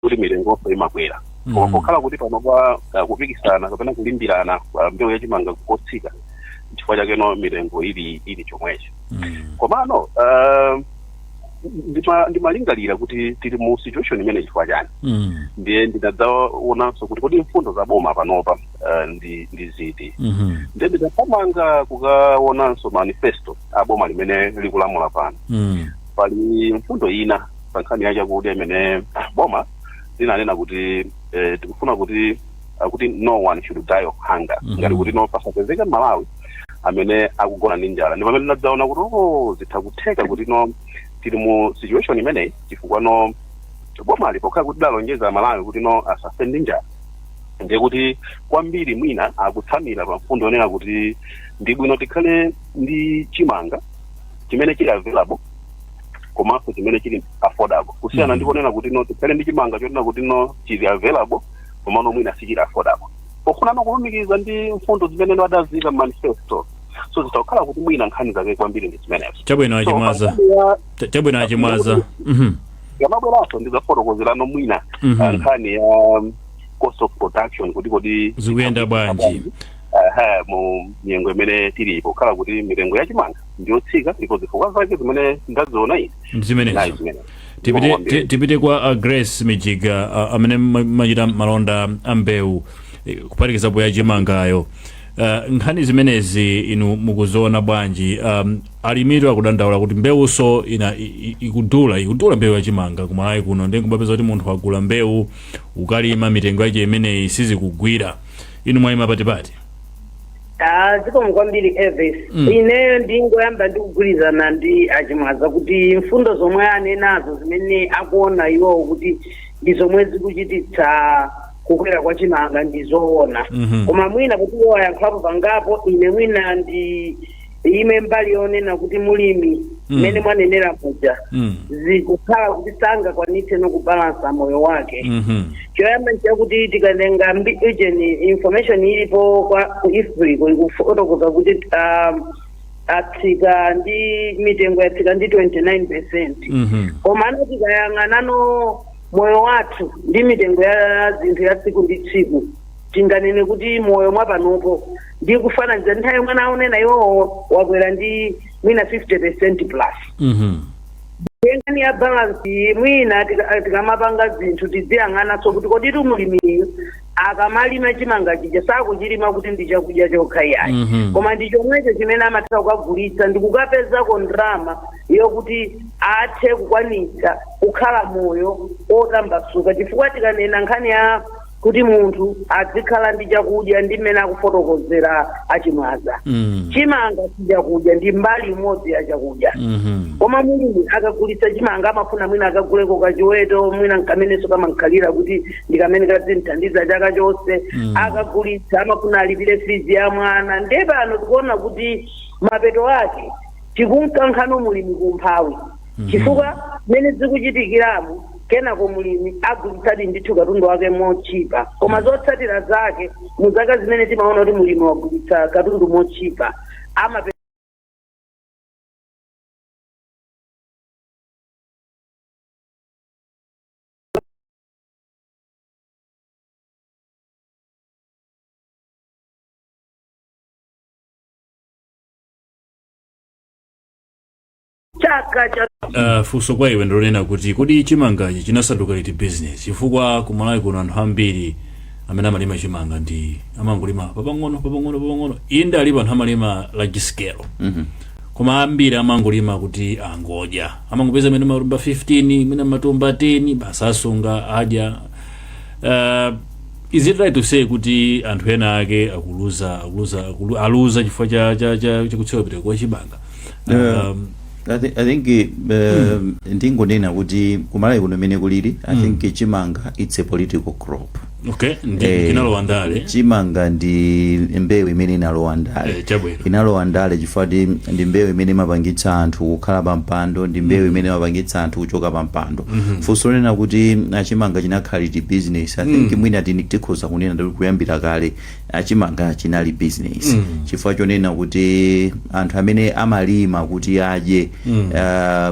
Kuti mitengonso imakwera, koma pokhala kuti pano kwa kupikisana kapena kulimbirana kwa mbewu yachimanga kotsika, chifukwa chakeno mitengo ili chomwecho. Komano ndimalingalira kuti tili mu situation imene chifukwa chani. Ndiye ndinadzaonanso kuti kodi mfundo za boma panopa ndi ziti? Ndiye ndinathamanga kukaonanso manifesto a boma limene likulamula pano. Pali mfundo ina pa nkhani ya chakudya imene boma linanena kuti tikufuna kuti no one should die of hunger, ngati kuti no pasapezeke Malawi amene akugona ndi njala. Ndi pamene ndinadzaona kuti, oh, zitha kutheka kuti no tili mu situation imeneyi chifukwa no boma pokhala kuti dalonjeza Malawi kuti no asafe ndi njala, ndiye kuti kwambiri mwina akutsamira pa mfundo yonena kuti ndi bwino tikhale ndi chimanga chimene chili available komanso chimene chili affordable, kusiyana ndi kunena kuti no tikhale ndi chimanga chonena kuti no chili available komano mwina sichili affordable, pofuna no kulumikiza ndi mfundo zimene no adazika manifesto. So zitakhala kuti mwina nkhani zake kwambiri ndi zimenezo. Chabwino. So, Achimwaza. pa nkhani ya Chabwino, Achimwaza. Yamabweranso ndidzafotokozerano mwina nkhani ya cost of production, kuti kodi Zikuyenda bwanji? Aha, mu nyengo imene tilipo khala kuti mitengo ya chimanga ndiyotsika, ndipo zifukwa zake zimene ndaziona ine Ndi zimenezo. Nayi zimenezo. Tipite kwa Grace Mijiga, amene machita malonda a mbewu, kuphatikizapo ya chimangayo. Nkhani zimenezi inu mukuziona bwanji? Alimitu akudandaula kuti mbewuso ina ikudula mbewu ya chimanga kumalawi kuno, ndi kumapeza kuti munthu agula mbewu, ukalima, mitengo yache imeneyi sizikugwira. Inu mwayima patipati? Ah, zikomo kwambiri, Elvis. Ineyo ndingoyamba ndikugwirizana ndi Achimwaza kuti mfundo zomwe anenazo, zimene akuona iwowo kuti ndi zomwe zikuchititsa kukwera kwa chimanga, ndi zoona. Koma mwina kuti iwo ayankhulapo pangapo, ine mwina ndi ime mbali yonena kuti mulimi, mmene mwanenera muja, zikukhala kuti sangakwanitse nokubalansa moyo wake. Choyamba nchakuti tikatenga ujeni, information ilipo kwa ku IFPRI ikufotokoza kuti atsika ndi mitengo yatsika ndi 29%. Koma ano tikayang'anano moyo wathu ndi mitengo ya zinthu ya tsiku ndi tsiku, tinganene kuti moyo mwapanopo ndi kufananiza nthawi yomwe anaonena iwowo wakwera ndi mwina 50% plus. Nkhani ya balance, mwina tikamapanga zinthu tiziyang'ananso kuti kodi mulimiyu akamalima chimanga chija sakuchilima kuti ndi chakudya chokha iyayi, koma ndi chomwecho chimene amatha kukagulitsa ndi kukapezako ndalama yokuti athe kukwanitsa kukhala moyo otambasuka, chifukwa tikanena nkhani ya kuti munthu adzikhala ndi chakudya, ndi mmene akufotokozera Achimwaza, chimanga si chakudya, ndi mbali imodzi ya chakudya. Koma mulimi akagulitsa chimanga amafuna mwina akaguleko kachiweto, mwina nkamenenso kamankhalira kuti ndi kamene kadzimthandiza chaka chonse. Akagulitsa amafuna alipire fees ya mwana. Ndiye pano tikuona kuti mapeto ake tikunkankhano mulimi kumphawi, chifukwa mmene zikuchitikiramo, kenako mulimi agulitsadi ndithu katundu wake mochipa, koma zotsatira zake mu zaka zimene timaona kuti mulimi wagulitsa katundu mochipa amape chaka cha Funso kwa iwe ndilonena kuti kodi chimangachi chinasanduka liti business? Chifukwa kumalawi kuno anthu ambiri amene amalima chimanga ndi amangolima papang'ono papang'ono papang'ono. Inde, alipo anthu amalima large scale, koma ambiri amangolima kuti angodya, amangopeza mene matumba 15, mwina matumba 10, basi asunga, adya. Is it right to say kuti anthu ena ake akuluza aluza chifukwa cha kutsika mtengo kwa chimanga? I think ndingonena kuti kumalawi kuno mene kulili, I think chimanga, it's a political crop. Okay, ndi chinalowa ndale. Chimanga ndi mbewu imene inalowa ndale. Chabwino. Inalowa ndale chifukwa ndi mbewu imene imapangitsa anthu kukhala pa mpando, ndi mbewu imene imapangitsa anthu kuchoka pa mpando. Funso lonena kuti chimanga chinakhala liti business, I think mwina tikhoza kunena kuti kuyambira kale chimanga chinali business, chifukwa chonena kuti anthu amene amalima kuti adye,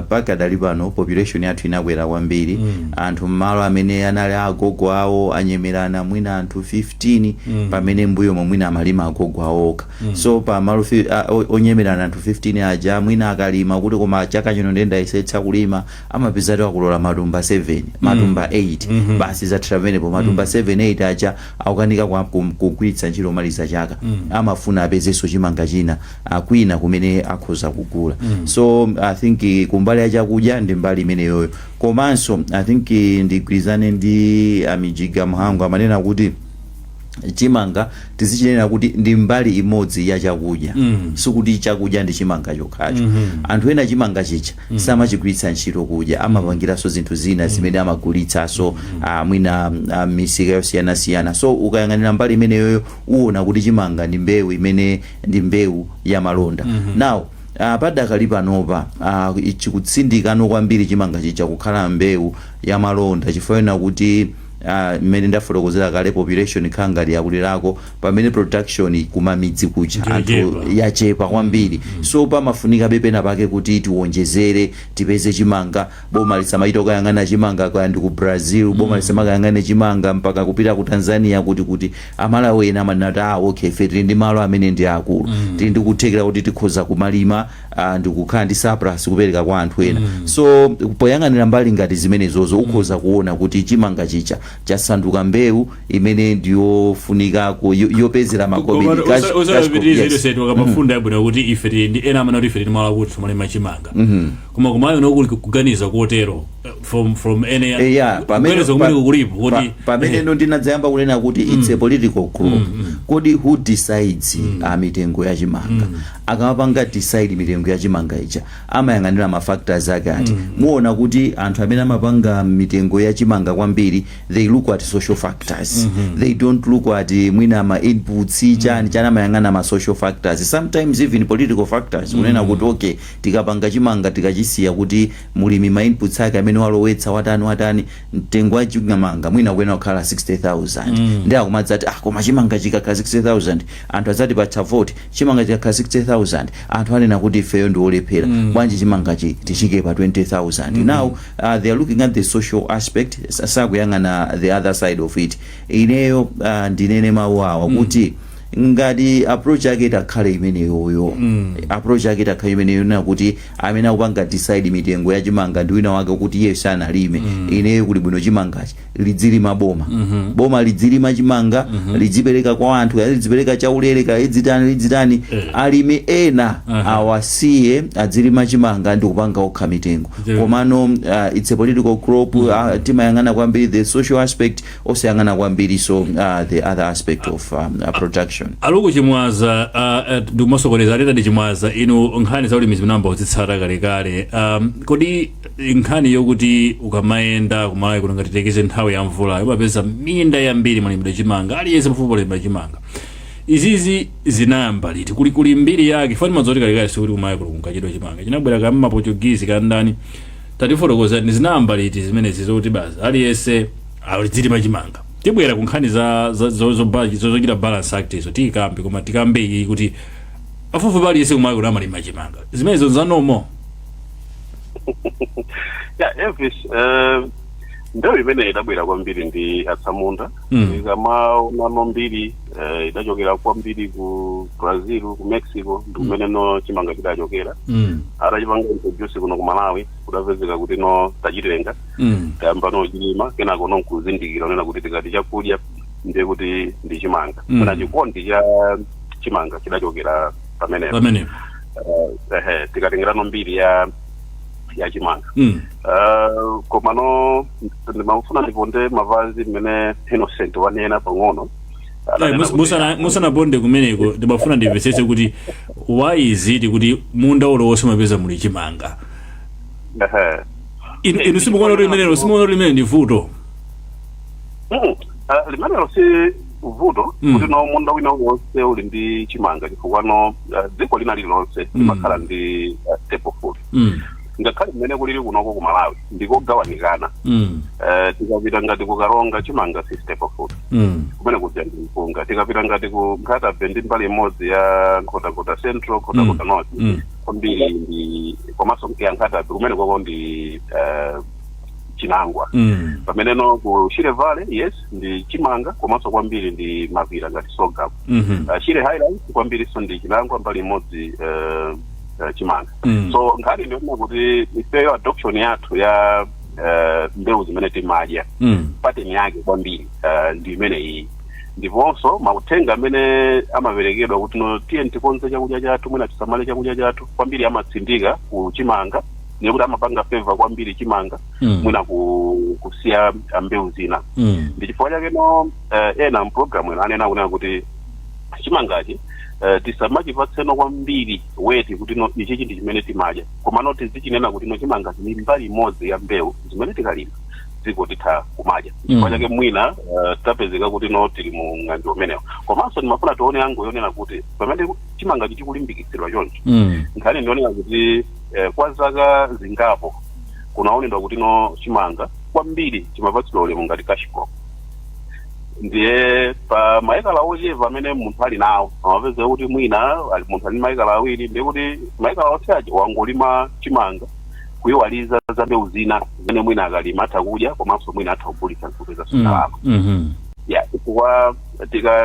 pakadali pano population yathu inakwera kwambiri. Anthu mmalo amene anali agogo awo anyemerana mwina anthu 15, pamene mbuyo mwina amalima agogo awo okha. So pamalo onyemerana anthu 15 aja, mwina akalima kuti koma chaka chino ndiyendayesetsa kulima, amapezatu akulola matumba 7, matumba 8, basi zathira pamenepo. Matumba 7, 8 aja akukanika kugwiritsa ntchito maliza chaka. Amafuna apezenso chimanga china akwina kumene akhoza kugula. So I think kumbali ya chakudya ndi mbali imeneyoyo. Komanso I think ndigwirizane ndi Amijiga Mhango, amanena kuti chimanga tizichinena kuti ndi mbali imodzi ya chakudya, sikuti chakudya ndi chimanga chokhacho. Anthu ena chimanga chicha samachigwiritsa ntchito kudya, amapangiranso zinthu zina zimene amagulitsanso mwina misika yosiyanasiyana. So ukayang'anira mbali imeneyoyo, uwona kuti chimanga ndi mbewu imene ndi mbewu ya malonda. Now padakali panopa chikutsindikano kwambiri chimanga chija kukhala mbewu ya malonda, chifukwa chonena kuti mmene ndafotokozera kale, population ikhala ngati yakulirako, pamene production kumamidzi kucha anthu Ndiyochepa. yachepa kwambiri. So pamafunika pena pake kuti tiwonjezere, tipeze chimanga. Boma lisamachita kukayang'ana chimanga kaya ndi ku Brazil, boma lisamakayang'ane chimanga mpaka kupita ku Tanzania, kuti Amalawi ena amanena kuti, "Ah, okay, ife tili ndi malo amene ndi akulu, tili ndi kuthekera kuti tikhoza kumalima ndikukhala ndi surplus kupereka kwa anthu ena." So poyang'anira mbali ngati zimenezozo, ukhoza kuona kuti chimanga chicha chasanduka mbewu imene ndiyofunika yopezera makobiri. Cash crop, Usapitirize. Yes. Ilose wakamafunda yabwino kuti ife tili ndi, ena amene kuti ife tili malo akuti timalima chimanga, koma kumayo nokuli kuganiza kotero from ene Yeah, pamene kuganiza kumene kulipo kuti pamene ndo ndinadzayamba kunena kuti it's a political crop. Kodi who decides mitengo ya chimanga? Akamapanga decide mitengo ya chimanga ija, amayang'anira ma factors ake ati? Muona kuti anthu amene amapanga mitengo ya chimanga kwambiri, they look at social factors. They don't look at mwina ma inputs, chani chani. Amayang'ana ma social factors, sometimes even political factors, kunena kuti, okay, tikapanga chimanga, tikachisiya kuti mulimi ma inputs ake amene walowetsa watani watani, mtengo wa chimanga mwina kuyenera kukhala 60,000. Ndi akumadzati, "Ah, koma chimanga chikakhala 60,000 anthu adzati patsa vote. Chimanga chikakhala 60,000 anthu anena kuti ifeyo ndi olephera. Bwanji chimangachi tichike pa 20,000?" Now they are looking at the social aspect, sakuyang'ana the other side of it. Ineyo ndinene mawu awa kuti ngati approach yake itakhale imeneyoyo, approach yake itakhale imeneyo na kuti amene akupanga decide mitengo ya chimanga ndi wina wake kuti iye sanalime, ineyo kuli bwino chimangachi lidzilima boma. Boma lidzilima chimanga, lidzipereka kwa anthu, kaya lidzipereka chaulere, kaya lidzitani lidzitani. Alimi ena awasiye adzilima chimanga ndi kupanga okha mitengo. Komano it's a political crop. Timayang'ana kwambiri the social aspect, osayang'ana kwambiri so the other aspect of production. Aluku Chimwaza, ndikumasokoneza aleta Chimwaza, inu nkhani za ulimi zinamba kuzitsata kalekale. Kodi nkhani yokuti ukamayenda kumalawi kuno, ngati tekeze nthawi ya mvula, umapeza minda yambiri mwalimidwa chimanga, aliyense pafupi palimidwa chimanga, izizi zinayamba liti? Kuli mbiri yake fani madzoti kalekale sikuti kumalawi kuno kunkachedwa chimanga, chinabwera kamma Portuguese kandani. Tatifotokoza, zinayamba liti zimenezi zokuti basi aliyense alizilima chimanga? Tibwera ku nkhani za zochita Balance Act izo tikambe, koma tikambe iyi kuti pafupifupi aliyense kumalawi kuno amalima chimanga, zimenezo zanomo? Ya, Elvis, mbewu imene idabwera kwambiri ndi atsamunda. Ikamaonano mbiri idachokera kwambiri ku Brazil, ku Mexico, ndi kumene no chimanga chidachokera. Atachipanga introduce kuno ku Malawi, kudapezeka kuti no tachitenga, tayamba no chilima, kenako no nkuzindikira unena kuti tikati chakudya ndiye kuti ndi chimanga. Kuna chikondi cha chimanga chidachokera pamenepo. Pamenepo. Ehe, tikatengerano mbiri ya chimanga. Komano ndimafuna ndiponde mapazi mmene Innocent wanena pang'ono. Adanena kuti- Musanaponde kumeneko, ndimafuna ndimvetsetse kuti why is it kuti munda uliwonse umapeza muli chimanga? Ehe. Inu simukuona kuti limenelo, simukuona kuti limene ndi vuto? Limenelo si vuto kuti no munda wina wonse uli ndi chimanga, chifukwa no dziko lina lililonse limakhala ndi staple food. Ngakhale mmene kulili kunoko ku Malawi ndikogawanikana. Tikapita ngati kuKaronga, chimanga si staple food. Kumene kuja ndi mpunga. Tikapita ngati ku Nkhata Bay ndi mbali imodzi ya Nkhotakota Central, Nkhotakota North, kwambiri ndi komanso ya Nkhata Bay, kumene koko ndi chinangwa. Pameneno ku Shire Valley, yes, ndi chimanga, komanso kwambiri ndi mapira ngati sorghum. Shire Highlands kwambiriso ndi chinangwa, mbali imodzi chimanga. So nkhani ndiona kuti ifeyo adoption yathu ya mbewu zimene timadya, pattern yake kwambiri ndi imene iyi. Ndiponso mauthenga amene amaperekedwa kuti no, tiye tikonze chakudya chathu, mwina tisamale chakudya chathu, kwambiri amatsindika ku chimanga, ndiye kuti amapanga favor kwambiri chimanga, mwina kusiya mbewu zina. Ndi chifukwa chake no ena mpulogalamu ino anena kunena kuti chimangachi tisamachipatseno kwambiri weight kuti no, ichichi ndi chimene timadya, komano tizichinena kuti no, chimangachi ndi mbali imodzi ya mbewu zimene tikalima dziko titha kumadya. Chifukwa chake mwina tapezeka kuti no, tili mu ng'anjo umenewo. Komanso ndimafuna tione ango yonena kuti pamene chimangachi chikulimbikitsidwa choncho, nkhani ndionera kuti kwa zaka zingapo kunaonedwa kuti no, chimanga kwambiri chimapatsidwa ulemu ngati cash crop. Ndiye pa maekala ochepa amene munthu ali nawo, amapezeka kuti mwina munthu ali maekala 2, ndiye kuti maekala onse aja wangolima chimanga, kuyiwaliza za mbewu zina zimene mwina akalima atha kudya, komanso mwina atha kugulitsa nkupeza ndalama. Ya, chifukwa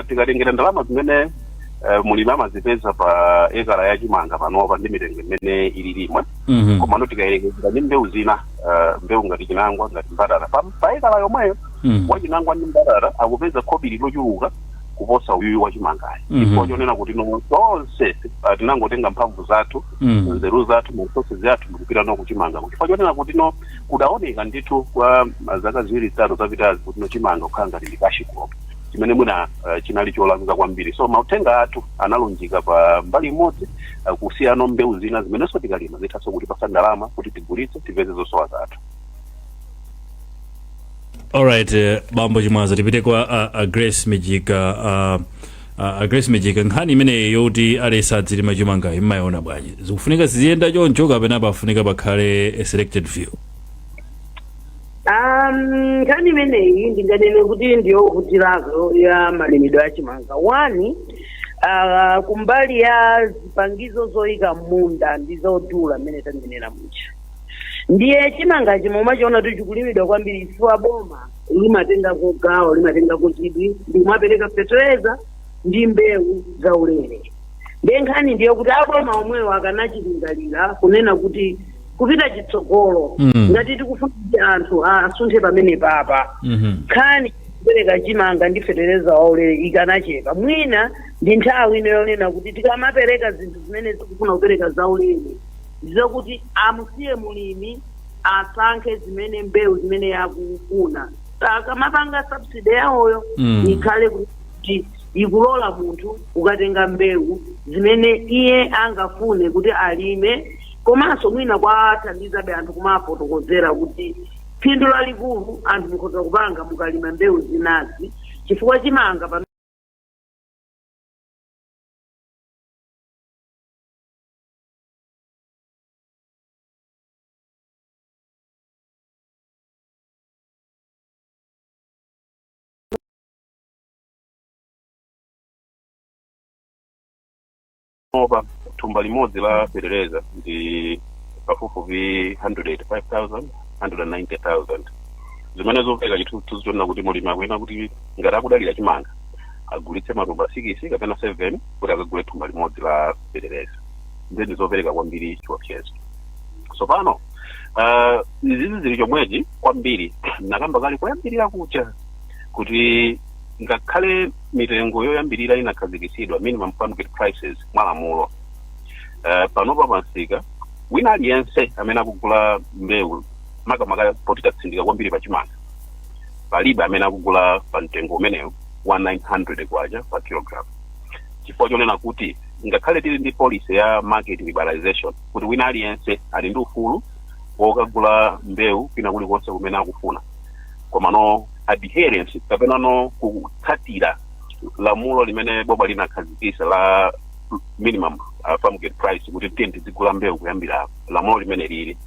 tikatengera ndalama zimene mulimi amazipeza pa ekala ya chimanga panopa ndi mitengo imene ililimwe, komano tikayerekezera ndi mbewu zina, mbewu ngati chinangwa, ngati mbatata, pa ekala yomweyo, wachinangwa ndi mbatata akupeza khobiri lochuluka kuposa uyuyu wachimangayi, chifukwa chonena kuti no, tonse tinangotenga mphamvu zathu, nzeru zathu, ma resources athu, ndikupita no kuchimanga, chifukwa chonena kuti no, kudaoneka ndithu kwa zaka 2, 3 zapitazi kuti no, chimanga kukhala ngati ndi cash crop, chimene mwina chinali cholakwika kwambiri. So mauthenga athu analunjika pa mbali imodzi, kusiyano mbewu zina zimenenso tikalima zithanso kutipasa ndalama kuti tigulitse, tipeze zosowa zathu. Alright, bambo Chimwaza, tipite kwa Grace Mijika. Grace Mijika, nkhani imeneyi yoti alesa adzilima chimanga imayiona bwanji? Zikufunika ziziyenda choncho kapena pafunika pakhale a selected few? Nkhani imeneyi ndinganene kuti ndiyovutirako ya malimidwe a chimanga. One, kumbali ya zipangizo zoyika m'munda ndi zodula mmene tanenera muja, ndiye chimanga chimwe umachiona kuti chikulimidwa kwambiri chifukwa boma limatengako gawo, limatengako chidwi ndikumapereka fetereza ndi mbewu zaulere. Ndiye nkhani ndiye kuti aboma omwewo akanachilingalira kunena kuti kupita chitsogolo, ngati tikufuna kuti anthu asunthe pamene papa, nkhani kupereka chimanga ndi fetereza waulere ikanachepa. Mwina ndi nthawi ino yonena kuti tikamapereka zinthu zimene zikufuna kupereka zaulere, ndizokuti amusiye mulimi asankhe zimene mbewu zimene akufuna. Akamapanga subsidy yawoyo, ikhale kuti ikulola munthu kukatenga mbewu zimene iye angafune kuti alime, komanso mwina kwathandizabe anthu kumafotokozera kuti phindu lalikulu anthu mukhoza kupanga mukalima mbewu zinazi, chifukwa chimanga pa Opa thumba limodzi la fetereza ndi pafupifupi 185,000, 190,000, zimene zopereka chithunzithunzi chonena kuti mulimi akuyenera kuti ngati akudalira chimanga agulitse matumba 6 kapena 7 kuti akagule thumba limodzi la fetereza. Ndiye ndizopereka kwambiri chiopsezo. So pano izizi zili chomwechi kwambiri. Nakamba kale koyambirira kucha kuti ngakhale mitengo yoyambirira inakhazikitsidwa, minimum farm gate prices, mwalamulo, panopa pamsika wina aliyense amene akugula mbewu, makamaka poti tatsindika kwambiri pachimanga, palibe amene akugula pa mtengo umenewu wa 900 kwacha pa kilogram, chifukwa chonena kuti ngakhale tili ndi policy ya market liberalization kuti wina aliyense ali ndi ufulu wokagula mbewu kwina kulikonse kumene akufuna, komano Adherence kapena no kutsatira lamulo limene boma linakhazikisa la minimum farm gate price, kuti tiye tizigula mbewu kuyambira apo, lamulo limene lili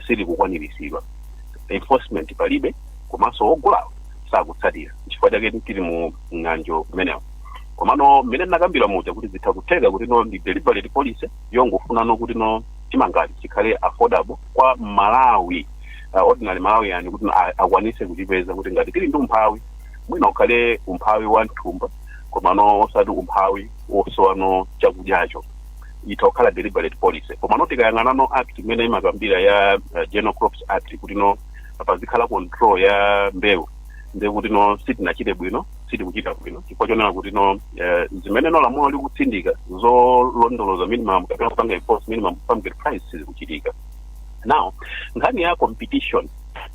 silikukwaniritsidwa. Enforcement palibe, komanso ogulawo sakutsatira. Chifukwa chake tili mu ng'anjo umenewo. Komano mmene ndinakambira muja kuti zitha kutheka kuti no ndi deliberate policy yongofuna no kuti no chimangachi chikhale affordable kwa Malawi, ordinary Malawian, kuti no akwanise kuchipeza, kuti ngati tili ndi umphawi, mwina ukhale umphawi wa mthumba, komano osati umphawi wosowano chakudyacho. Itha kukhala deliberate policy. Komano tikayang'ana no act imene imakambira ya General Crops Act, kuti no pazikhala control ya mbewu, ndiye kuti no sitinachite bwino, sitikuchita bwino, chifukwa chonena kuti no zimene no lamulo likutsindika zolondoloza minimum kapena kupanga enforce minimum farm gate price sizikuchitika. Now, nkhani ya competition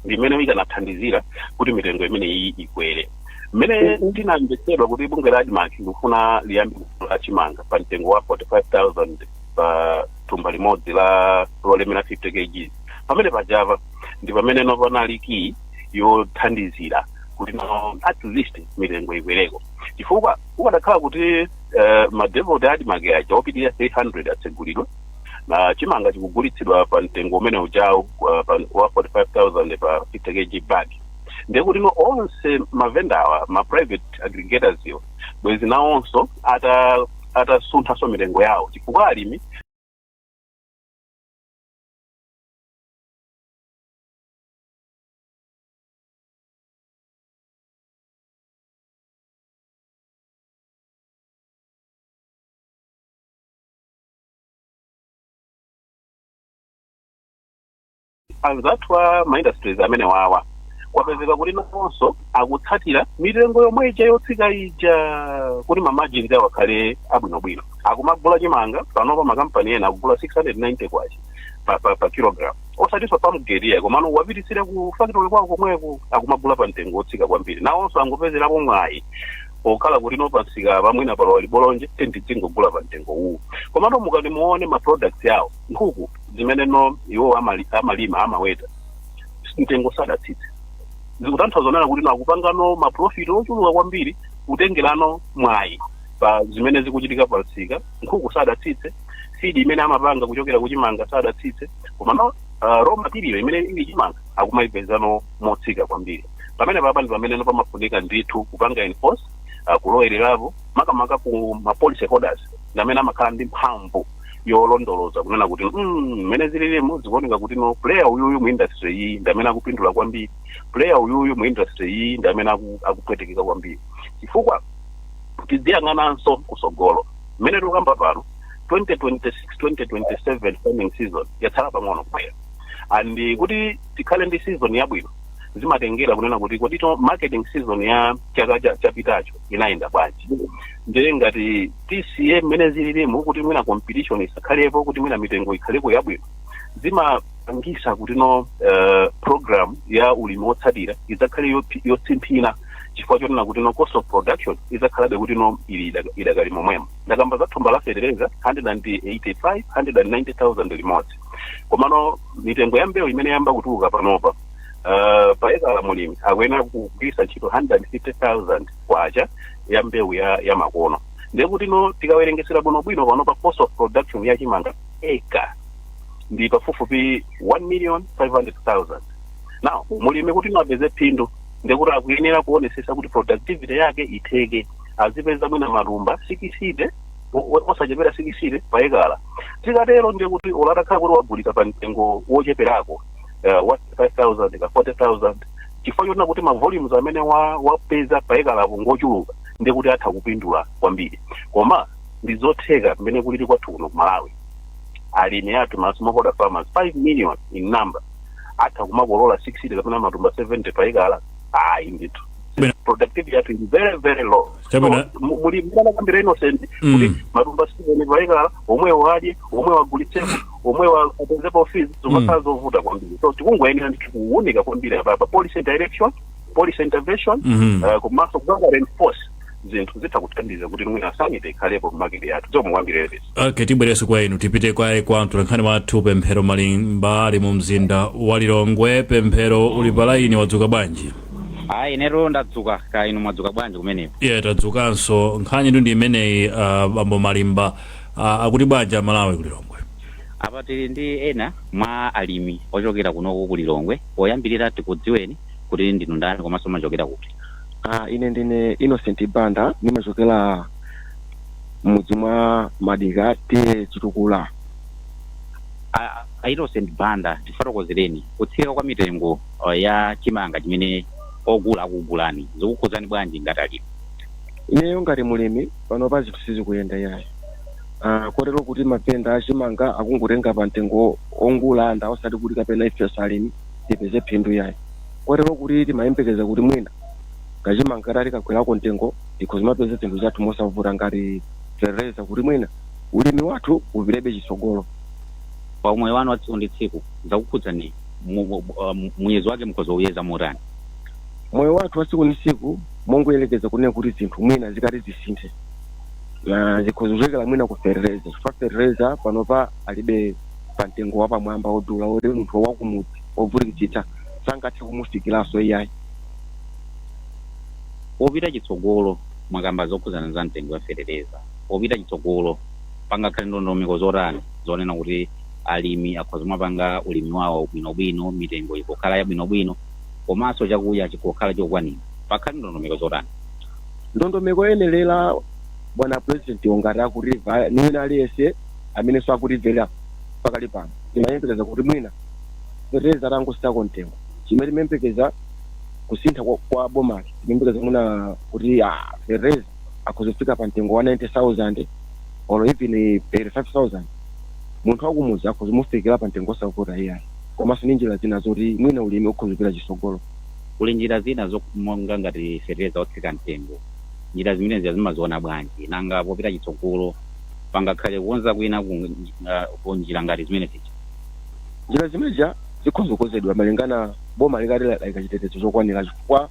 ndi imene ikanathandizira kuti mitengo imene iyi ikwere. Mmene tinamvetsedwa kuti bungwe la ADMARC likufuna liyambe kugula chimanga pa mtengo wa 45,000 pa thumba limodzi la lolemera 50 kg, pamene pajava ndi pamene no panali key yothandizira kuti no at least mitengo ikwereko, chifukwa ukadakhala kuti ma depot a ADMARC aja opitirira 300 atsegulidwa na chimanga chikugulitsidwa pa mtengo umene ujawu wa 45,000 pa 50 kg bag, ndiye kuti no onse mavendawa, ma private aggregators iwo, bwezi nawonso atasunthanso mitengo yawo, chifukwa alimi anzathu a ma industries amene wawa kwapezeka kuti nawonso akutsatira mitengo yomwe ija yotsika ija kuti ma margins awo akhale abwinobwino. Akumagula chimanga panopa, makampani ena akugula 690 kwacha pa kilogram, osatinso farm gate ya, komano wapititsira ku factory kwawo komweko, akumagula pa mtengo wotsika kwambiri. Nawonso angopezerapo mwayi pokhala kuti no pamsika pamwina palowa libolonje, tizingogula pa mtengo uwu. Komano mukati muone ma products yawo, nkhuku zimene no iwo amalima, amaweta, mtengo sadatsitse. Zikutanthauza nana kuti no akupangano ma profit ochuluka kwambiri kutengerano mwayi pa zimene zikuchitika pa msika. Nkhuku sadatsitse, feed imene amapanga kuchokera kuchimanga sadatsitse, komano raw material imene ili chimanga akumayipezano motsika kwambiri. Pamene papa ndi pamene pamafunika ndithu kupanga enforce, kulowererapo makamaka ku ma policy holders, ndi amene amakhala ndi mphamvu yolondoloza kunena kuti mmene zililimu zikuoneka kuti no player uyuyu mu industry iyi ndi amene akupindula kwambiri, player uyuyu mu industry iyi ndi amene akupwetekeka kwambiri, chifukwa tiziyang'ananso kusogolo. Mmene tikukamba pano, 2026 2027 farming season yatsala pang'ono kubwera, and kuti tikhale ndi season yabwino zimatengera kunena kuti kodi to marketing season ya chaka chapitacho inayenda bwanji. Ndiye ngati tisiye mmene zililimu kuti mwina competition isakhalepo, kuti mwina mitengo ikhaleko yabwino, zimapangisa kuti no program ya ulimi wotsatira idzakhale yotsimphina, chifukwa chonena kuti no cost of production idzakhalabe kuti no ili idakali momwemo. Ndakamba za thumba la fetereza 185 190,000 limodzi, komano mitengo ya mbewu imene yamba kutuluka panopa, pa ekala mulimi akuyenera kugwiritsa ntchito 150,000 kwacha ya mbewu ya makono. Ndiye kuti no tikawerengesera bwinobwino panopa, cost of production ya chimanga eka ndi pafupifupi 1 million 500,000. Now, mulimi kuti no apeze phindu, ndikuti akuyenera kuonesesa kuti productivity yake itheke, azipeza mwina matumba 60, osachepera 60 pa ekala. Tikatero ndiye kuti ulatakhala kuti wagulitsa pa mtengo wocheperako wa 5,000 ka 40,000, chifukwa chonena kuti ma volumes amene wapeza pa ekalapo ngochuluka, ndiye kuti atha kupindula kwambiri. Koma ndi zotheka mmene kulili kwathu kuno ku Malawi, alimi athu, ma smallholder farmers 5 million in number, atha kumakolola 60 kapena matumba 70 pa ekala? Ayi ndithu. Productivity yathu is very very low. So, muli mwana Innocent kuti matumba 7 pa ekala, omwe wadye, omwe wagulitsepo, omwe apezepo fees, zimakhala zovuta kwambiri. So tikungoyenera ndithu kuwunika kwambiri apapa policy direction, policy intervention, komanso kupanga reinforce zinthu zitha kuthandiza kuti mwina sanity ikhalepo mu market yathu. Zikomo kwambiri, Elvis. Okay, tibwerenso kwa inu. Tipite kwa mtolankhani wathu Pemphero Malimba ali mu mzinda wa Lilongwe. Pemphero, uli pa laini, wadzuka bwanji? Ayi, ineto ndadzuka. Ka inu mwadzuka bwanji kumeneko? Iye, tadzukanso. Nkhani tu ndi imeneyi. Bambo Malimba, akuti bwanji Amalawi kuLilongwe? Apa tili ndi ena mwa alimi ochokera kunoko kuLilongwe. Poyambirira tikudziweni kuti ndinu ndani komanso machokera kuti? Ine ndine Innocent Banda, ndimachokera mudzi mwa Madika, T/A Chitukula. A Innocent Banda, tifotokozereni kutsika kwa mitengo ya chimanga chimene ogula akugulani, zikukhudzani bwanji ngati alimi? Ineyo ngati mulimi, panopa zinthu sizikuyenda yayi. Kotero kuti mavenda achimanga akungotenga pa mtengo ongulanda, osati kuti kapena ifenso alimi tipeze phindu yayi. Kotero kuti timayembekeza kuti mwina kachimanga tati kagwerako mtengo, tikhoza mapeza zinthu zathu mosavuta ngati fertilizer, kuti mwina ulimi wathu upitebe chitsogolo. Pa umoyo wanu wa tsiku ndi tsiku zakukhudzani muyezo wake mukhoza kuyeza motani? Moyo wathu wa tsiku ndi tsiku, mongoyerekeza kunena kuti zinthu mwina zikati zisinthe, na zikhoza kuchokera mwina ku fertilizer, chifukwa fertilizer panopa alibe pa mtengo wapamwamba odula oti munthu wakumudzi ovutikitsitsa sangathe kumufikiranso iyayi. Popita chitsogolo, mwakamba zokhudzana za mtengo wa fetereza, popita chitsogolo pangakhale ndondomeko zotani zonena kuti alimi akhoza kumapanga ulimi wawo bwinobwino, mitengo ikukhala yabwinobwino komanso chakudya chikukhala chokwanira? Pakhale ndondomeko zotani? Ndondomeko yoyenerera, bwana president ngati akutimva ni wina aliyense amenenso akutimvera pakali pano, timayembekeza kuti mwina fetereza atangositako mtengo, chimene timayembekeza kusintha kwa bomali, timayembekeza mwina kuti fetereza akhoza kufika pa mtengo wa 90,000 or even 85,000, munthu wakumudzi akhoza kumufikira pa mtengo osavuta iyayi, komanso ndi njira zina zoti mwina ulimi ukhoza kupita chitsogolo. Kuli njira zina monga ngati fetereza otsika mtengo, njira zimenezi zimaziona bwanji? Nanga popita chitsogolo pangakhale kukonza kwina ku njira ngati zimene zija? Njira zimeneja zikhoza kukonzedwa malingana boma likati layika chitetezo chokwanira, chifukwa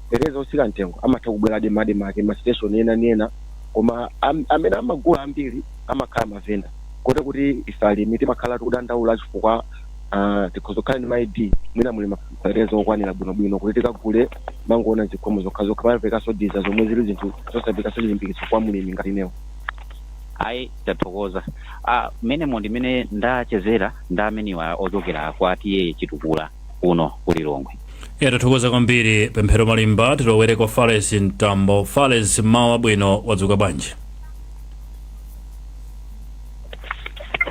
fetereza otsika mtengo amatha kubweradi m'ma make ma station ena ndi ena, koma amene amagula ambiri amakhala mavenda, kote kuti ife alimi timakhala tikudandaula chifukwa tikhoza kukhala ndi ma ID, mwina muli mafertilizer okwanira bwinobwino kuti tikagule, mangoona zikhomo zokhazokha, pamapekaso diza zomwe zili zinthu zosapekaso chilimbikitso kwa mulimi ngati inewo. Ayi, tathokoza. Mmenemo ndimene ndachezera ndi ameniwa ochokera kwa T/A Chitukula kuno kuLilongwe. Iye, tathokoza kwambiri Pemphero Malimba. Tilowere kwa Fales Mtambo. Fales, mawa bwino, wadzuka bwanji?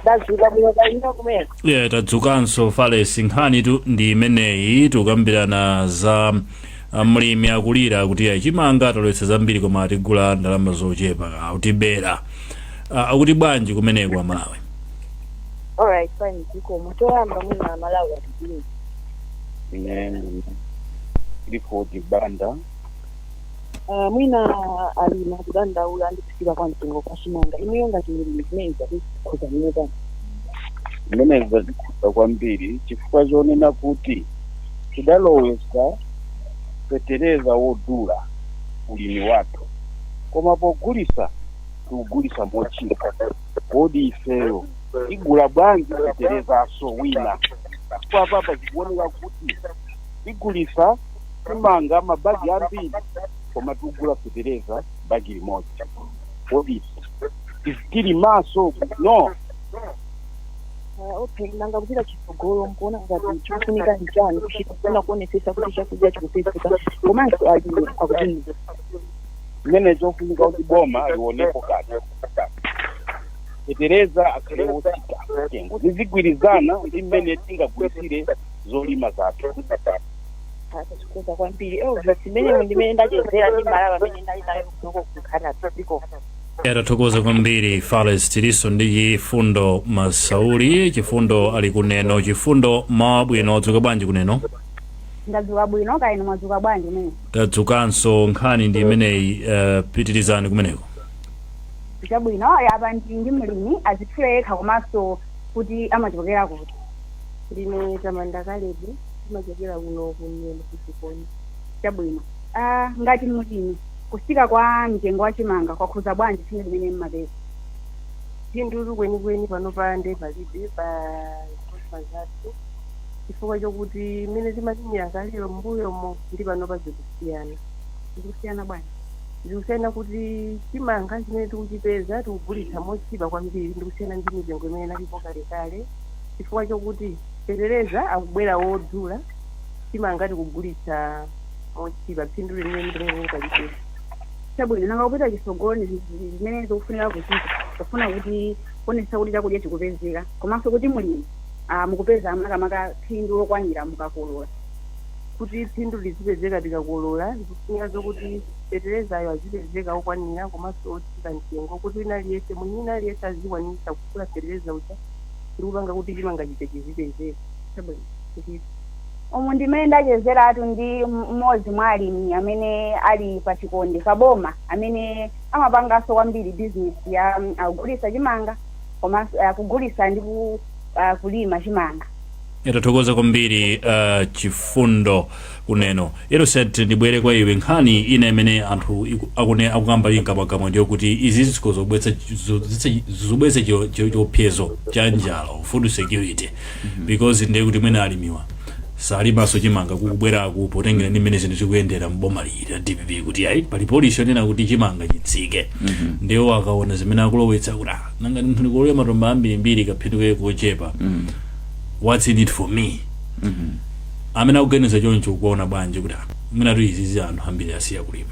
Ndadzuka bwino, kalino kumene? Iye, tadzukanso Fales. Nkhani tu ndi imeneyi, tikukambirana za mlimi akulira kuti ayi, chimanga talowetsa zambiri koma atigula ndalama zochepa, akutibera. Akuti bwanji kumeneko Amalawi? Alright, fine, zikomo. Choyamba mwina Malawi atidziwe. Ine ndi Clifford Banda. Mwina alimi akudandaula ndi kutsika kwa mtengo kwa chimanga. Inuyo ngati mulimi, zimene zakukhuza motani? Zimene zatikhuza kwambiri chifukwa chonena kuti tidalowesa fetereza wodula ulimi wathu, koma pogulisa tikugulisa mochipa. Kodi ifeyo tigula bwanji feterezaso wina? Chifukwa papa zikuoneka kuti tigulisa timanga mabagi ambiri koma tikugula fetereza bagi limodzi. Kodi tili maso no? Okay, nanga kupita chitsogolo mukuona ngati chikufunika nchani kuchita kufuna kuonesesa kuti chakudya chikupezeka komanso alimi akudini? Chimene chofunika kuti boma lionepo kanthu, fetereza akhale wotsika mtengo, zizigwirizana ndi mmene tingagulisire zolima zathu. Tathokoza kwambiri, Elvis. Imenemo ndimene ndachezera ndi Malawi amene ndali nayo kunoko kunkhani dziko. Tathokoza kwambiri Fales. Tiliso ndi Chifundo Masauli. Chifundo ali kuneno. Chifundo, mawa bwino, wadzuka bwanji kuneno? Ndadzuka bwino, kaya inu mwadzuka bwanji kumene? Tadzukanso. Nkhani ndi imeneyi, pitirizani kumeneko. Chabwino, apa ndi mlimi, azitchule yekha komanso kuti amachokera kuti. Ndine Tamanda Kalebe, ndimachokera kuno kuNeno kuchikoni. Chabwino, ngati mlimi, kusika kwa mtengo wa chimanga kwakhuza bwanji phindu limene mmapeza? Phindu kwenikweni panopa nde palibe pa zolima zathu. Chifukwa chokuti mmene timalimira kalero mbuyomo ndi panopa zikusiyana. Zikusiyana bwanji? Zikusiyana kuti chimanga chimene tikuchipeza tikugulitsa mochipa kwambiri, ndikusiyana ndi mitengo imene inalipo kalekale, chifukwa chokuti fetereza akubwera wodula, chimanga tikugulitsa mochipa, phindu limene limene kalipeza. Chabwino, nanga kupita chitsogolo ndi zimene zikufunika kuchita kufuna kuti kuonetsa kuti chakudya chikupezeka, komanso kuti mulimi mukupeza makamaka phindu lokwanira mukakolola? Kuti phindu lizipezeka tikakolola, zikufunika zokuti feterezayo azipezeka okwanira komanso otsika mtengo, kuti wina aliyense, mwini wina aliyense azikwanisa kugula fetereza uja ndi kupanga kuti chimanga chija chizipezeka. Chabwino. Umu ndimene ndachezeratu ndi mmodzi mwa alimi amene ali pa Chikonde paboma, amene amapanganso kwambiri bizinesi ya kugulitsa chimanga komanso kugulitsa ndi kulima chimanga. Tathokoza kwambiri, Chifundo Kuneno. Innocent, ndibwere kwa iwe. Nkhani ina imene anthu akukamba inkamwakamwa ndiyo kuti izi zikhoza zobweretsa chiopsezo cha njala, food security, because ndiye kuti mwina alimiwa salimaso chimanga kukubweraku, potengera ndi mmene zinthu zikuyendera mboma lili la DPP, kuti ayi, pali policy yonena kuti chimanga chitsike. Ndiwo akaona zimene akulowetsa kuti, ah, nanga munthu ndikulowera matumba ambirimbiri, kaphindu kochepa, what's in it for me? Amene akuganiza choncho ukuona bwanji kuti, ah, mwinatu izizi anthu ambiri asiya kulima?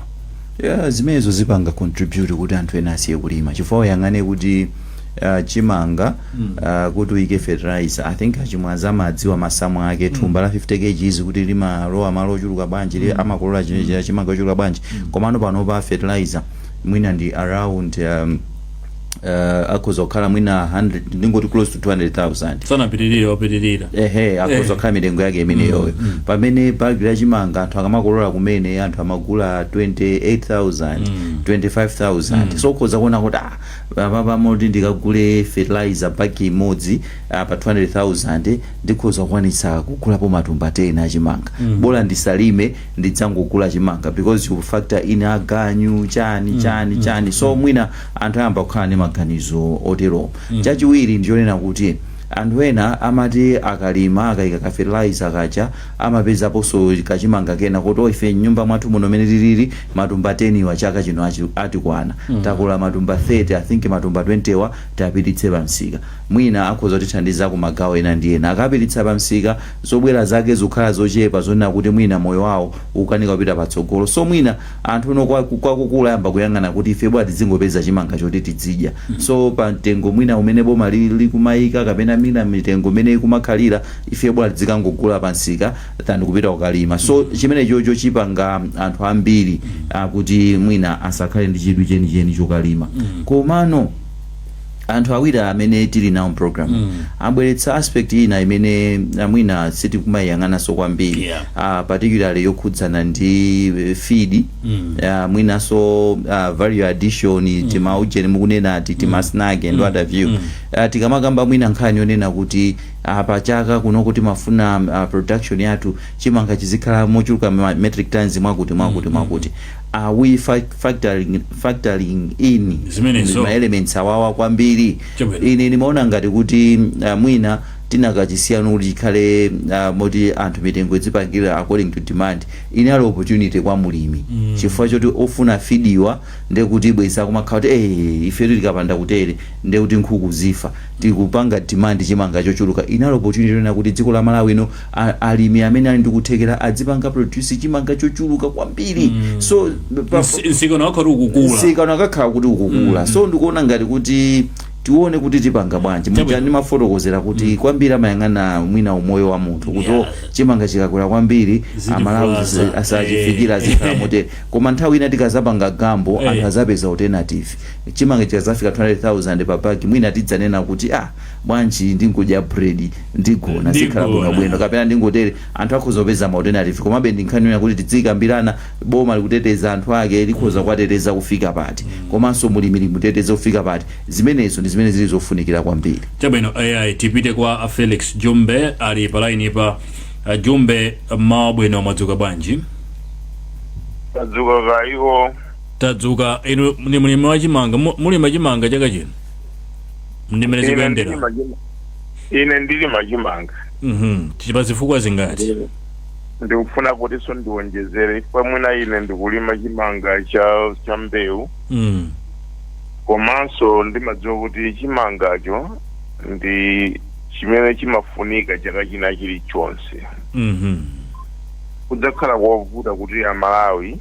Yeah, zimenezo zipanga contribute kuti anthu ena asiye kulima, chifukwa uyang'ane kuti chimanga kuti uyike fertilizer, I think achimwaza amadziwa masamu ake, thumba la 50 kgs kuti limalowa malo ochuluka bwanji, amakolola chimanga ochuluka bwanji. Komano panopa fertilizer mwina ndi around akhoza kukhala mwina 100, ndingoti close to 200,000. Sanapitirire, wapitirira. Ehe, akhoza kukhala mitengo yake imeneyoyo, pamene bagi la chimanga anthu akamakolola kumene anthu amagula 28,000, 25,000. So ukhoza kuona kuti, ah, apapa moti ndikagule fertilizer bagi imodzi pa 200,000, ndikhoza kukwanitsa kugulapo matumba 10 achimanga. Bola ndisalime, ndidzangogula chimanga, because you factor in aganyu, chani chani chani. So mwina anthu ayamba kukhala ndi maganizo otero. Chachiwiri ndiyonena kuti anthu ena amati akalima, akayika ka fertilizer kaja, amapezaponso kachimanga kena kuti, "Oh, ife mnyumba mwathu muno mene tilili matumba 10 wa chaka chino atikwana. Takula matumba 30, I think matumba 20 wa tapititse pamsika, mwina akhoza kutithandiza ku magawo ena ndi ena." Akapititsa pamsika, zobwera zake zikukhala zochepa, zonena kuti mwina moyo wawo ukukanika kupita patsogolo. So mwina anthu uno kwakukula ayamba kuyang'ana kuti ife bwa tizingopeza chimanga choti tizidya. So pa mtengo mwina umene boma likumayika kapena mina mitengo imene ikumakhalira, ife bwa tizikangogula pamsika than kupita kukalima. So chimene chocho chipanga anthu ambiri kuti mwina asakhale ndi chidwi chenicheni chokalima. Komano anthu awiri amene tili nawo program abweretsa aspect ina imene mwina sitikumayiyang'ananso kwambiri, particularly yokhudzana ndi feed, mwinanso value addition, timaujeni mukunenati tima snack and what have you. Tikamakamba mwina nkhani yonena kuti pachaka kuno timafuna production yathu chimanga chizikhala mochuluka metric tons mwakuti mwakuti mwakuti, are we factoring in Zimenezo. ma elements awawa kwambiri? Chabwino. Ine ndimaona ngati kuti mwina tinakachisiyana kuti chikhale moti anthu mitengo idzipangira according to demand, inali opportunity kwa mulimi, chifukwa choti ofuna feed wa ndekuti bweza kumakhala kuti, ifetu tikapanda kutere ndekuti nkhuku zifa, tikupanga demand chimanga chochuluka. Inali opportunity yonena kuti dziko la Malawi ino alimi amene ali ndi kuthekera adzipanga produce chimanga chochuluka kwambiri. So Msika unakhala ukukula. Msika unakakhala kuti ukukula. So ndikuona ngati kuti tione kuti tipanga bwanji. Muja ndimafotokozera kuti kwambiri amayang'ana mwina umoyo wa munthu kuti, oh, chimanga chikakwera kwambiri, Zilivulaza. Amalawi asachifikira, azikhala motere. Koma nthawi ina tikazapanga gamble, anthu azapeza alternative. Chimanga chikazafika 200,000 pa bagi, mwina tidzanena kuti, ah, bwanji ndingodya bread, ndigona, zikhala Ndigona. bwinobwino, kapena ndingotere. Anthu akhoza kupeza ma alternative. Komabe ndi nkhani yonena kuti tidzikambirana, boma likuteteza anthu ake, likhoza kuwateteza kufika pati, komanso mulimi limuteteze kufika pati? Zimenezo ndi zimene zili zofunikira kwambiri. Chabwino, ai, tipite kwa a Felix Jumbe, ali pa line pa. Jumbe, mmawa bwino, mwadzuka bwanji? Tadzuka kaiko. Tadzuka. Inu ndi mulimi wa chimanga, mulima chimanga chaka chino ndimene Ine zikuyendera? Ine ndilima chimanga. Pa zifukwa zingati? Ndikufuna kutinso ndiwonjezere, chifukwa mwina ine ndikulima chimanga cha mbewu, komanso ndimadziwa kuti chimangacho ndi chimene chimafunika chaka china chilichonse. Kudzakhala kovuta kuti Amalawi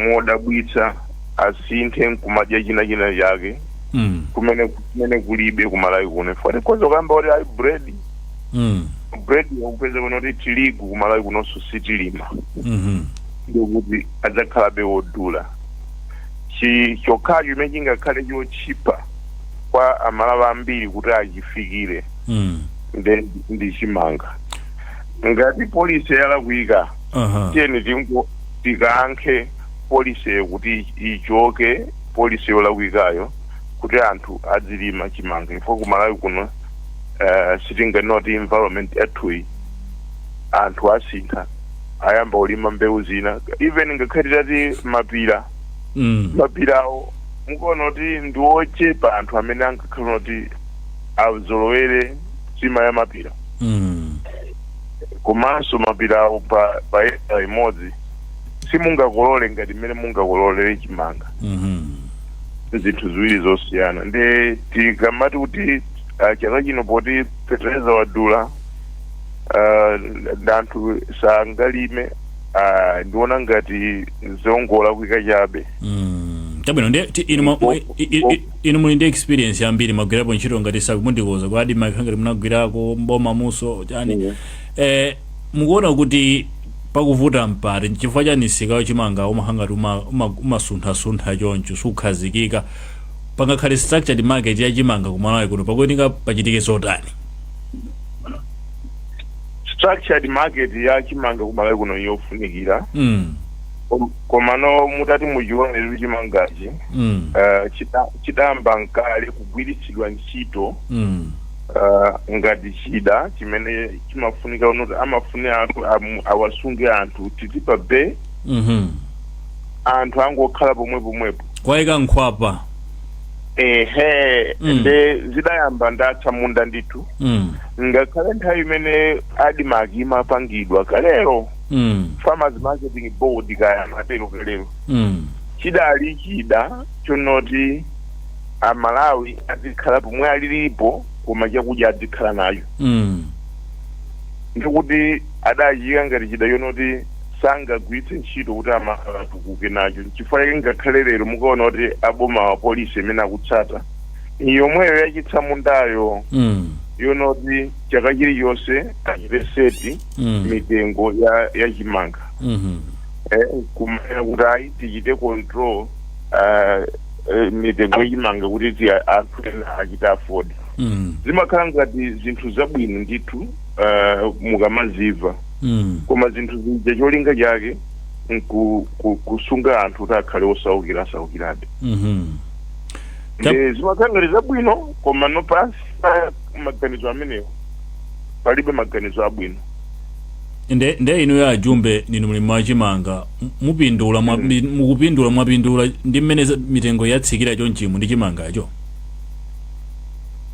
modabwitsa asinthe nkumadya china chake kumene kulibe kuMalawi kuno, chifukwa tikhoza kuyamba kuti ayi, bread, bread yakupeza kuno kuti tirigu kuMalawi kunonso sitilima, ndikuti adzakhalabe wodula. Chokhacho chimene chingakhale chotchipa kwa Amalawi ambiri kuti achifikire nde ndi chimanga. Ngati policy yalakwika, tiyeni tingo tikankhe policy kuti ichoke, policy yolakwikayo, kuti anthu adzilima chimanga, chifukwa kuMalawi kuno sitinganoti environment yathuyi anthu asintha, ayamba kulima mbewu zina. Even ngakhale tati mapira, mapirawo mukuona kuti ndi ochepa anthu amene angakhala kuti azolowere nsima ya mapira. Komanso mapirawo pa eka imodzi simungakolole ngati mmene mungakololere chimanga. Zinthu ziwiri zosiyana. Ndi tikamati kuti chaka chino poti fetereza wadula, anthu sangalime, ndiona ngati zongolakwika chabe. Chabwino, ndiye inu muli ndi experience yambiri, mwagwirapo ntchito ngati sakumundikoza kwa ADMARC, ngati munagwirako mboma muso chani, mukuona kuti pakuvuta mpati? Chifukwa chani msika wachimanga umakhala ngati umasunthasuntha choncho, sukhazikika? Pangakhale structured market ya chimanga kuMalawi kuno pakuyeneka pachitike zotani? Structured market ya chimanga kuMalawi kuno yofunikira. Komano mutati muchionere chimangachi, chidamba nkale kugwiritsidwa ntchito ngati chida chimene chimafunika kuti amafunika anthu awasunge anthu titi pa be, anthu angokhala pomwe pomwepo. Kwayika nkhwapa. Ehe. Nde zidayamba ndatsa munda ndithu. Ngakhale nthawi imene ADMARC imapangidwa kalero, Farmers Marketing Board kaya matero kalero, chidali chida chonoti Amalawi azikhala pomwe alilipo koma chakudya azikhala nacho. Ndikuti adachika ngati chida chonoti sangagwiritse ntchito kuti Amalawi atukuke nacho. Chifukwa chake ngakhale lero mukaona kuti aboma wa policy imene akutsata yomweyo yachitsa mundayo, yonoti chaka chilichonse achite set mitengo ya chimanga, kumanena kuti ayi, tichite control mitengo yachimanga kuti anthu ena achite afford. Zimakhala ngati zinthu zabwino ndithu mukamazimva, koma zinthu zija cholinga chake kusunga anthu kuti akhale osaukira asaukirabe. Zimakhala ngati zabwino, koma no, pansi pa maganizo amenewo palibe maganizo abwino. Nde inu ya Jumbe, ninu mlimi wa chimanga, mupindula mukupindula, mwapindula ndi mmene mitengo yatsikira chonchimu ndi chimangacho?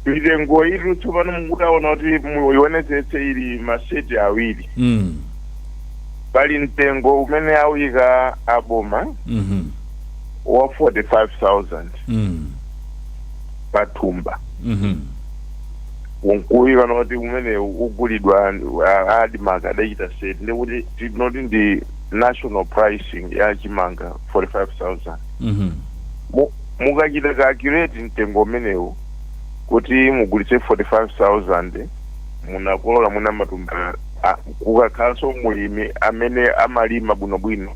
Mitengo itu tsopano mukutaona kuti muionetsetse ili maseti awiri. Pali mtengo umene awika aboma wa 45,000 pathumba, unkuika noti umene ugulidwa ADMARC adachita set, ndikuti tinoti ndi national pricing ya chimanga 45,000. Mukachita calculate mtengo umenewu kuti mugulitse 45,000, munakolola muna matumba, kukakhalanso mulimi amene amalima bwinobwino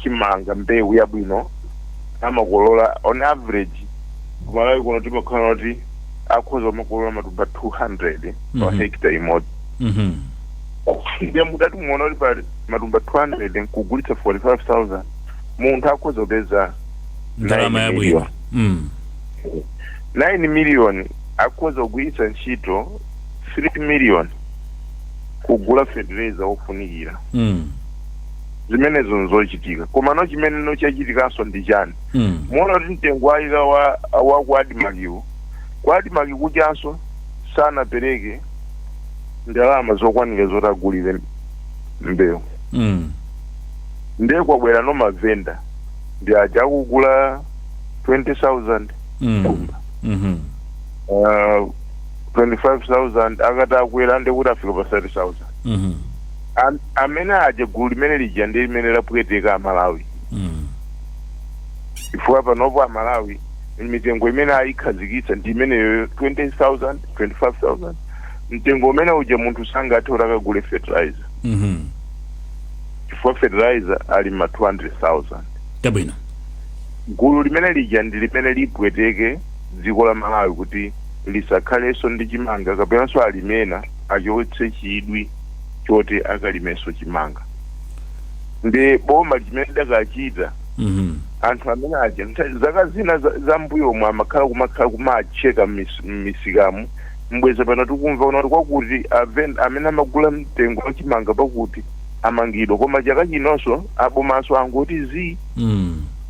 chimanga, mbewu yabwino, amakolola on average kuMalawi kuno timakhala kuti akhoza kumakolola matumba 200 pa hectare imodzi. Ndiye mudati muona kuti pa matumba 200 nkugulitsa 45,000, munthu akhoza kupeza ndalama 9 yabwino. million. 9 million akhoza kugwiritsa ntchito 3 million kugula fertilizer wofunikira. Zimenezo nzochitika. Koma no, chimene no chachitikanso ndi chani? Muona kuti mtengo wayika wa ku ADMARCwo, ku ADMARC kuchanso sanapereke. Ndalama zokwanira zoti agulire mbewu. Ndiye kwabwera no mavenda, ndi aja akugula 20,000 thumba, 25,000, akati akwera ndekuti afika pa 30,000. Amene aja, gulu limene lija ndi limene lapweteka Amalawi, chifukwa panopo Amalawi mitengo imene ayikhazikitsa ndi imeneyo, 20,000, 25,000. Mtengo umene uja munthu sangathe kuti akagule fertilizer, chifukwa fertilizer ali ma 200,000. Gulu limene lija ndi limene lipweteke dziko la Malawi kuti lisakhalenso ndi chimanga, kapenanso alimena achotse chidwi choti akalimenso chimanga. Ndi boma chimene lidakachita, anthu amene aja zaka zina zambuyomu amakhala kumakhala kumacheka m'misikamu, mbweza pano tikumva kuti kwakuti amene amagula mtengo wachimanga pakuti amangidwa, koma chaka chinonso abomanso angoti zi.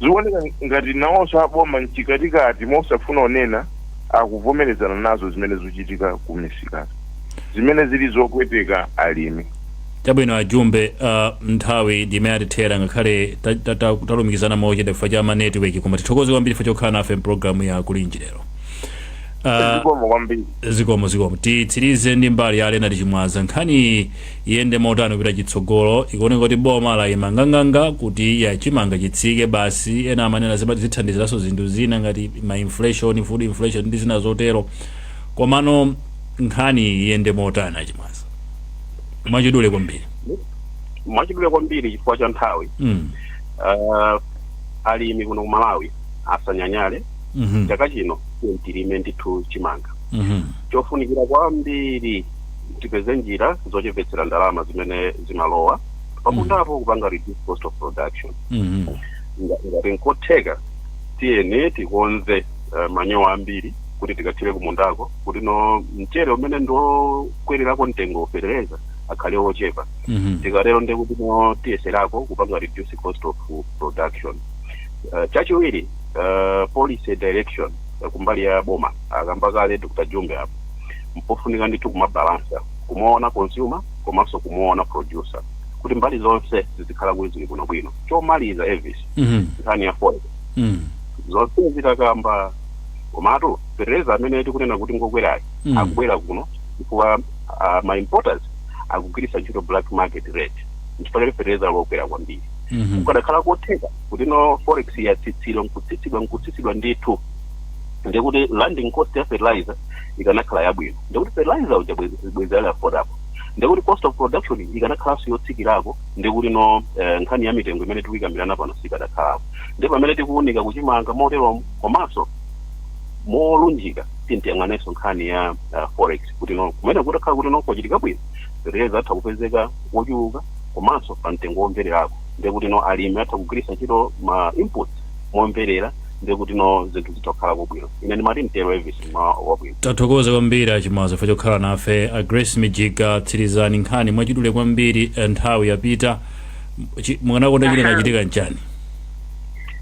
Zikuoneka ngati nawonso aboma mchikatikati mosafuna onena akuvomerezana nazo zimene zikuchitika ku misikazi, zimene zili zopweteka alimi. Chabwino, ajumbe, nthawi ndimene atithera, ngakhale talumikizana mochedwa chifukwa cha ma network, koma tithokoze kwambiri chifukwa chokhala nafe mpulogalamu ya Kulinji lero. Zikomo kwambiri. Zikomo, zikomo. Titsirize ndi mbali ya Leonard Chimwaza. Nkhani iyende motani kupita chitsogolo? Ikuoneka kuti boma layima nganganga kuti ya chimanga chitsike basi. Ena amanena zimati zithandiziranso zinthu zina ngati ma inflation, food inflation ndi zina zotero, komano nkhani iyende motani, Achimwaza, mwachidule kwambiri? Mwachidule kwambiri chifukwa cha nthawi, alimi kuno ku Malawi asanyanyale. Chaka chino tilime ndithu chimanga. Chofunikira kwambiri, tipeze njira zochepetsera ndalama zimene zimalowa pamundapo, kupanga reduce cost of production. Ngati nkotheka, tiyeni tikonze manyowa ambiri kuti tikathire kumundako, kuti no mchere umene ndiwokwererako mtengo fetereza akhale ochepa. Tikatero ndekuti no tiyeserako kupanga reduce cost of production. Chachiwiri, policy direction kumbali ya boma, akamba kale Dr Jumbe apo, mpofunika ndithu kumabalansa, kumuona consumer komanso kumuona producer, kuti mbali zonse zizikhala kuti zili bwinobwino. Chomaliza, Elvis, nkhani ya forex. Zonse zitakamba, komatu fertilizer amene tikunena kuti ngokwerayi akubwera kuno chifukwa ma importers akugwiritsa ntchito black market rate, nchifukwa chake fertilizer lokwera kwambiri. Kukadakhala kotheka kuti no forex yatsitsidwa, nkutsitsidwa, nkutsitsidwa ndithu, ndikuti landing cost ya fertilizer ikanakhala yabwino, ndikuti fertilizer uja bwezi ali affordable, ndikuti cost of production ikanakhalanso yotsikirako, ndikuti no nkhani ya mitengo imene tikuyikambirana pano sikadakhalako. Ndi pamene tikuwunika kuchimanga moteromo, komanso molunjika tiyang'anenso nkhani ya forex, kuti no kumene kutakhala kuti no kwachitika bwino, fertilizer atha kupezeka wochuluka komanso pa mtengo womvererako, ndikuti no alimi atha kugwiritsa ntchito ma inputs momverera, ndikuti no zinthu zitha kukhalako bwino. Ine ndimati mtero, Elvis, mwa wabwino. Tathokoza kwambiri, Achimwaza, chifukwa chokhala nafe. A Grace Mijiga, tsirizani nkhani mwachidule kwambiri, nthawi yapita. Mukanakonda chile kachitika nchani?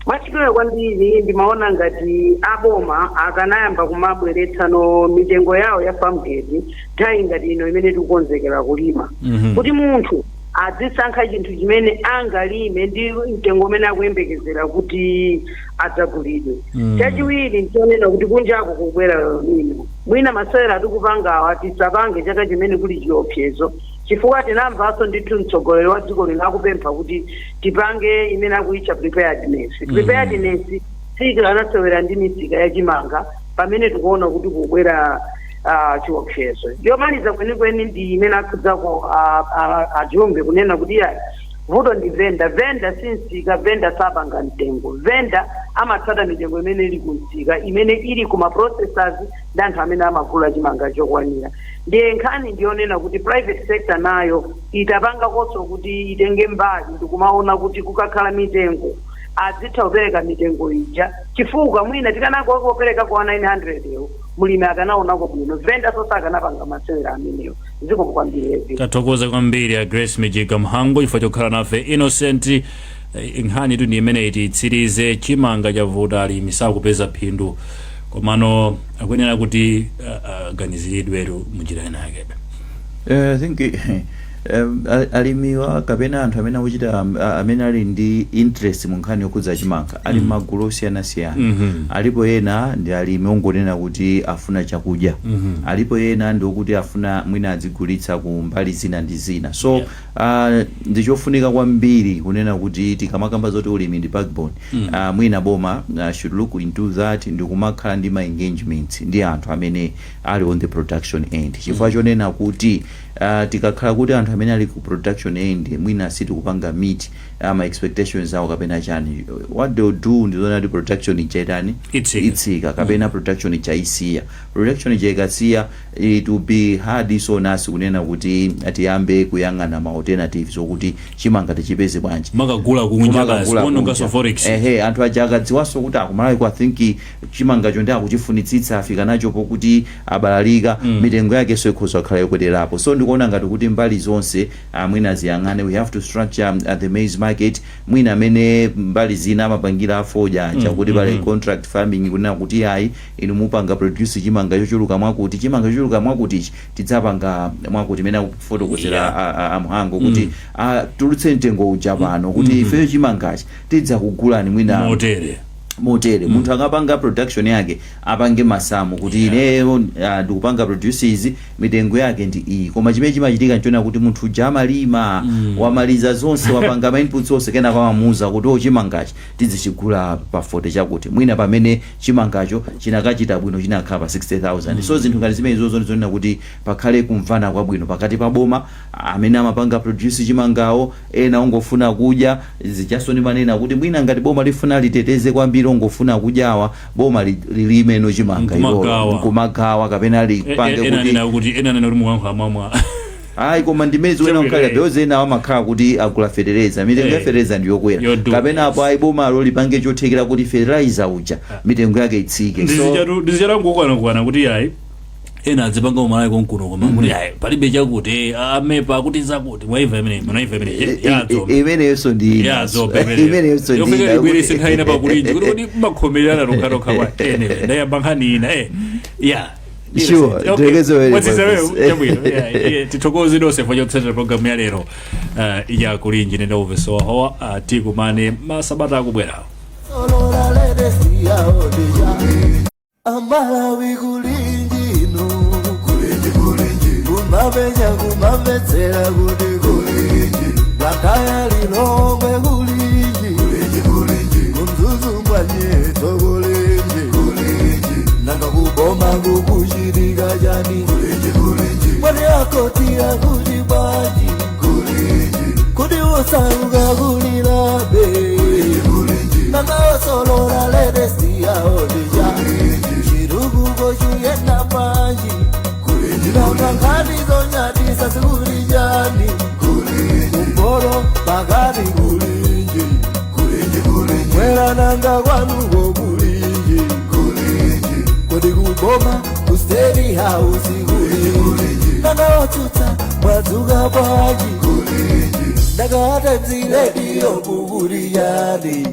Mwachidule kwambiri, ndimaona ngati aboma akanayamba kumabweretsa no mitengo yawo ya farmgate nthawi ngati ino imene tikukonzekera kulima, kuti munthu azisankha chinthu chimene angalime ndi mtengo umene akuyembekezera kuti adzagulidwe. Chachiwiri nchonena kuti kunjako kubwera ino, mwina masewera tikupangawa tisapange chaka chimene kuli chiopsezo, chifukwa tinamvanso ndithu mtsogoleri wa dziko lino akupempha kuti tipange imene akuyitcha preparedness. Preparedness sikanasewera ndi misika yachimanga pamene tikuona kuti kubwera chiopsezo. Yomaliza kwenikweni ndi imene akhudzako ajumbe kunena kuti ya vuto ndi venda. Venda si msika, venda sapanga mtengo. Venda amatsata mitengo imene ili kumsika, imene ili kuma processors ndi anthu amene amagula chimanga chokwanira. Ndiye nkhani ndiyonena kuti private sector nayo itapanga konso kuti itenge mbali ndikumaona kuti kukakhala mitengo azitha kupereka mitengo ija, chifukwa mwina tikanangopereka kwa 900 ewo, mulimi akanaonako bwino, venda sonse akanapanga masewera amenewo. Zikomo kwambiri, Elvis. Tathokoza kwambiri a Grace Mijiga Mhango chifukwa chokhala nafe. Innocent, nkhani tu ndi imeneyi, titsirize. Chimanga chavuta, alimi sakupeza phindu, komano akuyenera kuti aganiziridwetu munjira ina yakebe. I think alimiwa kapena anthu amene akuchita amene ali ndi interest mu nkhani yokhudza chimanga ali magulu osiyanasiyana. Alipo ena ndi alimi ongonena kuti afuna chakudya. Alipo ena ndi okuti afuna mwina adzigulitsa ku mbali zina ndi zina. So ndichofunika kwambiri kunena kuti tikamakamba zoti ulimi ndi backbone, mwina boma should look into that ndi kumakhala ndi ma engagements ndi anthu amene ali on the production end, chifukwa chonena kuti tikakhala kuti anthu amene ali ku production end mwina sitikupanga meet ma expectations awo kapena chani, what they'll do ndizona kuti production ichaitani? Itsika. Itsika kapena production ichaisiya. Production ichaikasiya, it will be hard so nasi kunena kuti tiyambe kuyang'ana ma alternatives okuti chimanga tichipeze bwanji. Makagula kunja basi. Kumakagula kuononganso kunja. forex. Ehe, anthu aja akadziwanso kuti akumalawi kwa, think chimangacho ndi akuchifunitsitsa, afika nacho pokuti abalalika, mitengo yake so ikhoza kukhala yokweterapo. So ndikuona ngati kuti mbali zonse mwina ziyang'ane. We have to structure the maize market mwina amene mbali zina amapangira afodya aja, kuti pali contract farming, kunena kuti ayi, inu mupanga produce chimanga chochuluka mwakuti, chimanga chochuluka mwakuti ichi tidzapanga mwakuti, imene akufotokozera amhango kuti atulutse mtengo uja pano kuti ifeyo chimangachi tidzakugulani mwina motere. Motere. Munthu akapanga production yake apange masamu kuti ineyo ndikupanga produce, mitengo yake ndi iyi. Koma chimene chimachitika nchona kuti munthu uja amalima, wamaliza zonse, wapanga ma inputs onse, kenako amamuuza kuti o, chimangachi tizichigula pa 40 chakuti, mwina pamene chimangacho chinakachita bwino chinakhala pa 60,000. So zinthu ngati zimene zozo ndizonena kuti pakhale kumvana kwabwino pakati pa boma, amene amapanga produce chimangawo, ena ongofuna kudya zichaso. Ndimanena kuti mwina ngati boma lifuna liteteze kwambiri ongofuna kudyawa, boma lilimeno chimanga ilolo. Nkumagawa. Nkumagawa kapena lipange ena kuti nena kuti ena nena kuti mukankha mwamwa. Ayi, koma ndimene zikuena Chabwino, kukhalira because ena amakhala kuti agula fetereza, mitengo ya fetereza ndiyokwera. Yodula. Kapena apo ayi, bomalo lipange chothekera kuti fertilizer uja mitengo yake itsike. So Ndizichatu ngokwanakwana kuti ayi, ena adzipanga umalawi konkuno, koma kuti ayi, palibe chakuti amepa kuti zakuti mwaiva imene munaiva imene yadzombe. Imeneyonso ndi yadzombe. Imeneyonso ndi yofika ibwerese nkhani ina pakulinji kuti makhomererana tokhatokha kwa ene ndayamba nkhani ina ya. Sure, tilekeze wewe Wadzizewewu basi. chabwino. Yeah, tithokoze nonse for chotsatira program ya lero ya Kulinji. Nenda uvesowahowa, tikumane masabata akubwerawo. Solola ledesi yaodija amalawi kulinji ino kulinji kulinji kumapenya kumamvetsera kuti kulinji Blantyre, Lilongwe kulinji kulinji kulinji kuMzuzu mbwanyeto kulinji kulinji nanga kuboma kukuchitika chani kulinji kulinji mwati akoti akuti bwanji kulinji kuti usauka kulilabe kulinji nanga osolola ledesi yaodija chirukuko chuyenda panji nanga nkhani zonyadisa zikuli chani kumporo pakati kulinji mwera nanga kwanuko kulinji kodi kuboma ku State House kulinji nanga otsutsa mwadzuka bwanji nanga Times Radio kukuli yani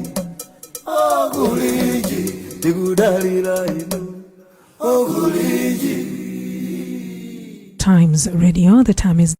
okulinji tikudalira inu okulinji. Times Radio. The time is